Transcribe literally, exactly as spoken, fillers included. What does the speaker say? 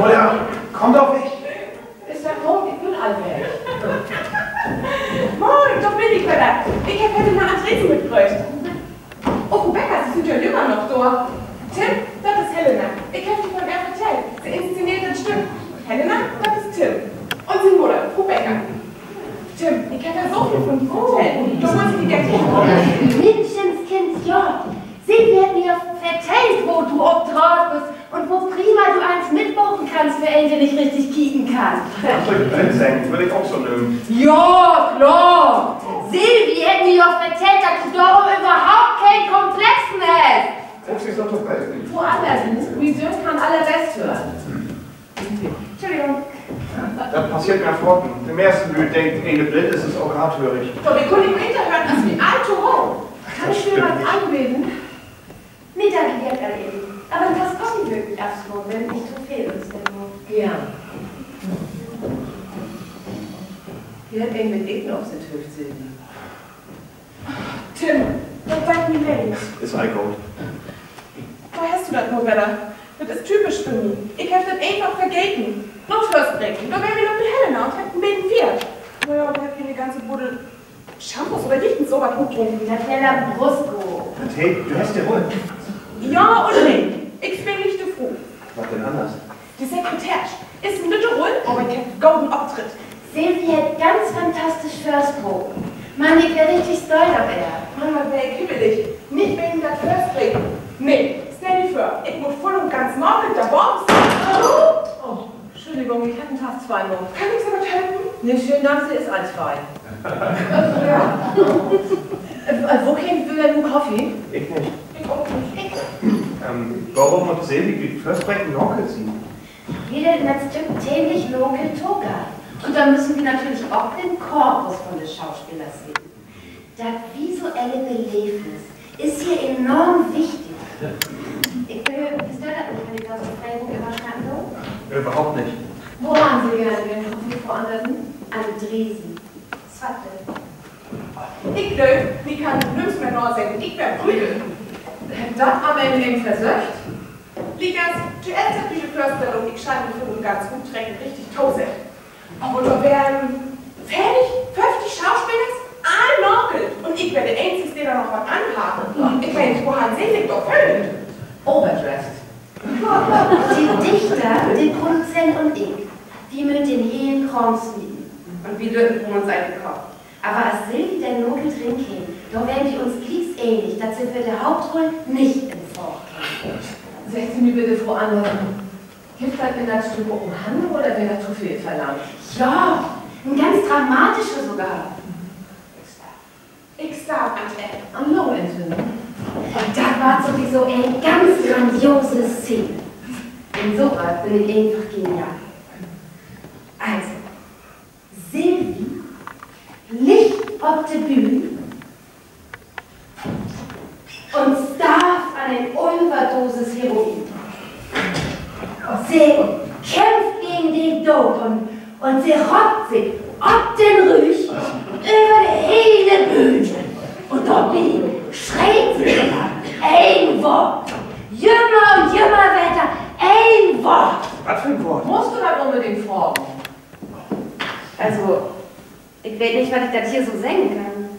Mutter, komm doch weg. Is dat Moin? Ik bün al weg. Moin, dor bün ik wedder. Ik heff Helena Andresen mitbröcht. Oh, Fru Becker, Se sünd ja jümmer noch dor. Tim, dat is Helena. Ik heff di von ehr vertellt. Se inszeneert dat Stück. Helena, dat is Tim. Un sien Mudder, Fru Becker. Tim, ik heff ja so veel von di vertellt. Du musst di dat Minschenskind, ja. Silvi hett mi ja vertellt, wo du op Draht büst un wo prima du allens mitmaken kannst för een, de nich richtig kieken kann. Kannst du Prinz seggen, will ik ok so nömen. Ja, klor. Silvi hett mi ja vertellt, dat du dorüm överhaupt keen Komplexen hest. Bruukst di so to böven. Woanners, mien Söhn kann allerbest hören. Entschuldigung. Dat passeert ja faken. De mehrsten Lüüd denkt, een, de blind is, is ok harthörig. Doch, wi kunnen nich beter hören as wi all tohoop. Kann ik di wat anbeden? Nee, danke, wi hebbt al een. Aver en Tass Koffie wöör ik mi afsmaren, wenn dat nich to veel is, denn ok geern. Wi hebbt een mit Eten op Sitt höört, Silvi. Tim, dat deit mi leed. Is all goot. Dor hest du dat nu wedder. Dat is typisch för mi. Ik heff dat eenfach vergeten. Noch Förspreken, dor weer wi noch bi Helena un hebbt en beten fiert. Na ja, un hebbt wi en ganze Buddel Shampoos oder jichtens so wat rutdrunken. Dat weer Lambrusco. Hey, du hest de Rull. Ja un nee. Ik speel nich de Fru. Wat denn anners? De Sekretärsch. Is en lütte Rull, aver ik heff en goden Optritt. Silvi hett ganz fantastisch vörspraken. Mann, ik weer richtig stolt op ehr. Mann, wat weer ik hibbelig. Nich wegen dat Vörspreken. Nee, stell di vör, ik mutt vull un ganz nakelt dor baven stahn. Oh, Entschuldigung, ik heff en Tass twei maakt. Kann ik Se wat helpen? Nee, schönen Dank, se is al twei. Äh, äh, wokeen will denn nu Koffie? Ik nich. Ik ok nich. Ik. Ähm, worüm mutt Silvi bi't Vörspreken nakelt sien? Wiel dat in dat Stück temlich nakelt togeiht. Un dor müssen wi natürlich ok den Korpus von de Schauspelers sehn. Dat visuelle Beleevnis is hier enorm wichtig. Ik, äh, stöört dat nich, wenn ik dor so free rüm översnacken do? Överhaupt nich. Wo harrn Se geern en Koffie, Fro Andersen? Andresen. Swatte. Ik glööv, mi kann nüms mehr naseggen. Ik weer prügelt. Hebbt dat al eenige versöcht? Liekers, toeerst hett mi de Vörstellung, ik schall mi vun en ganz Optreden richtig tosett. Aver dor weren veertig, föfftig Schauspelers, all nakelt. Un ik weer de eenzigste, de dor noch wat an harr. Ik meen, wo harrn Se sik dor föhlt? Overdressed. De Dichter, de Produzent un ik, wi mööt den helen Kraam smieten. Un wi Lütten bruken uns enen Kopp. Aver as Silvi denn nakelt rinkeem, dor weren wi uns glieks enig, dat se för de Hauptrull nich in Fraag keem. Seggt Se mi bitte, Fro Andersen, gifft dat in dat Stück ok en Handlung oder weer dat to veel verlangt? Ja, en ganz dramatische sogor. Ik starv an Enn an Lungenentzündung. Un dat warrt sowieso en ganz grandiose Szeen. In so wat bün ik eenfach genial. Also, Silvi liggt op de Bühn un starvt an en Överdosis Heroin. Se kämpft gegen de Dood un, un se rockt sik op den Rüch över de hele Bühn. Un dorbi schreet se jümmer een Woort. Jümmer un jümmer wieder een Woort. Wat för en Woort? Musst du dat unbedingt fragen? Also, ik weet nich, wat ik dat hier so seggen kann.